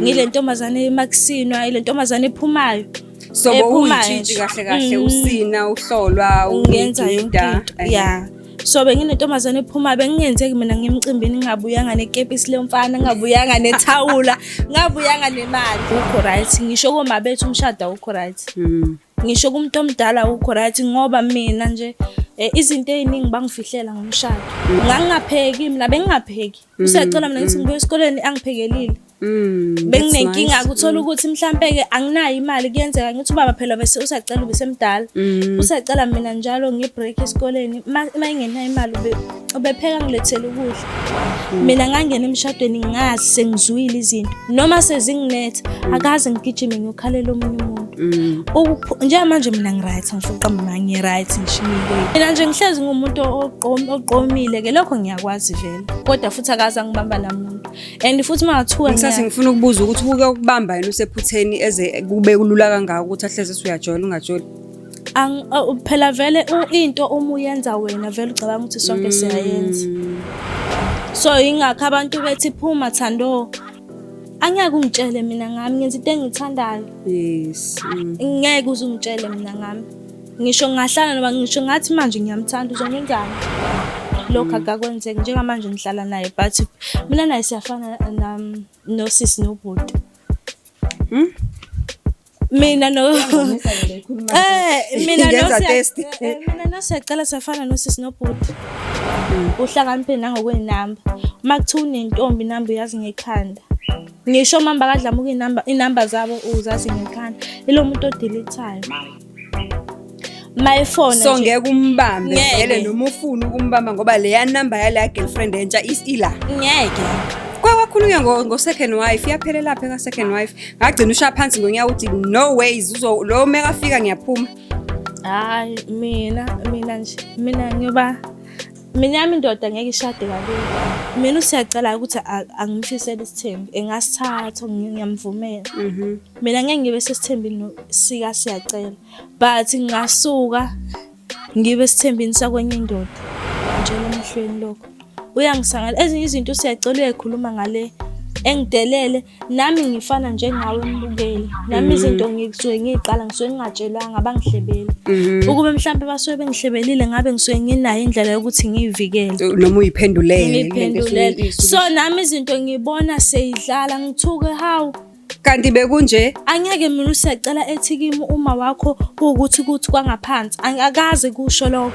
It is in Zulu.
Ngile ntombazane emakusinwa, ile ntombazane ephumayo. So Ephumayo bowuyitshitshi nje. kahle kahle, usina, uhlolwa, Ngenza yonke ugida. into. Yeah. So benginentombazane ephuma, bengingenzeki mina ngimcimbini ngingabuyanga nekepisi lomfana, ngingabuyanga nethawula, ngingabuyanga nemali. Ukho right, ngisho koma bethu umshado awukho right. Ngisho kumuntu omdala awukho right, ngoba mina nje izinto ey'ningi bangifihlela ngomshado. Ngangingapheki mina, bengingapheki. Usiyacela mina ngithi ngibuya esikoleni angiphekelile. That's Benginenkinga nice. kuthola ukuthi mhlampe-ke anginayo imali, kuyenzeka ngithi ubaba phela bese usacela, ubesemdala. Usacela mina njalo nge-break esikoleni, ma ingenayo imali ubepheka ngilethele ukudla. Mina ngangena emshadweni ngazi sengizwile izinto noma sezinginetha, akaze ngigijime ngiyokhalela omunye umuntu. Njengamanje mina ngi-right, angifuni ukuqamba amanga, ngi-right nje, ngiyile. Mina nje ngihlezi ngumuntu oqomile-ke, lokho ngiyakwazi vele, kodwa futhi akaze angibamba namuntu. And futhi uma ngathiwa Ngisathi ngifuna ukubuza ukuthi uke ukubamba yena usephutheni eze kube kulula kangaka ukuthi ahleze usuyajola ungajoli. Phela vele into uma uyenza wena vele ucabanga ukuthi sonke siyayenza. So yingakho abantu bethi phuma Thando, angeke ungitshele mina ngami, ngenza into engiyithandayo. Yes. Ngeke uze ungitshele mina ngami. Ngisho ngingahlala noma ngisho ngathi manje ngiyamthanda, uzongenzani? Lokho akakwenzeki. Njengamanje ngihlala naye, but mina naye siyafana nosisi nobhuti. Mina no mina no Ngenza siya- test. Mina no siyacela siyafana nosisi nobhuti. Uhlakaniphe nangokwey'namba. Uma kuthiwa unentombi inamba uyazi ngekhanda. Ngisho mamba kadlamuka inamba, inamba zabo uzazi ngekhanda. Ilo muntu odelete-ayo. Mayefona So nje. ngeke umbambe Ngeke. vele noma ufuna ukumbamba ngoba leya number yaleya girlfriend entsha ila. Ngeke. Kwakhulunywa ngo second wife, iyaphelela lapha ka second wife. Ngagcina ushaya phansi ngonyawo uthi no ways, uzo lo mekafika ngiyaphuma. Hayi mina nje, mina ngiyoba mina yami indoda ngeke ishade kalula. Mina usiyacela ukuthi angimfisele isithembu, engasithatha ngiyamvumela. Mina ngeke ngibe sesithembini sika siyacela, but ngingasuka ngibe esithembini sakwenye indoda. Ngitshela emehlweni lokho. Uyangisangala ezinye izinto usiyacela uyayikhuluma ngale engidelele, nami ngifana njengawe mbukeli. Nami izinto ngisuke ngiyiqala, ngisuke ngingatshelwanga, bangihlebeli. Ukube mhlampe basuke bengihlebelile ngabe ngisuke nginayo indlela yokuthi ngiyivikele. Noma uyiphendulele. Ngiyiphendulele. So nami izinto ngibona seyidlala, ngithuke hawu. Kanti bekunje? Angeke mina usiyacela ethi kimi uma wakho kuwukuthi kuthi kwangaphansi. Akaze kusho lokho.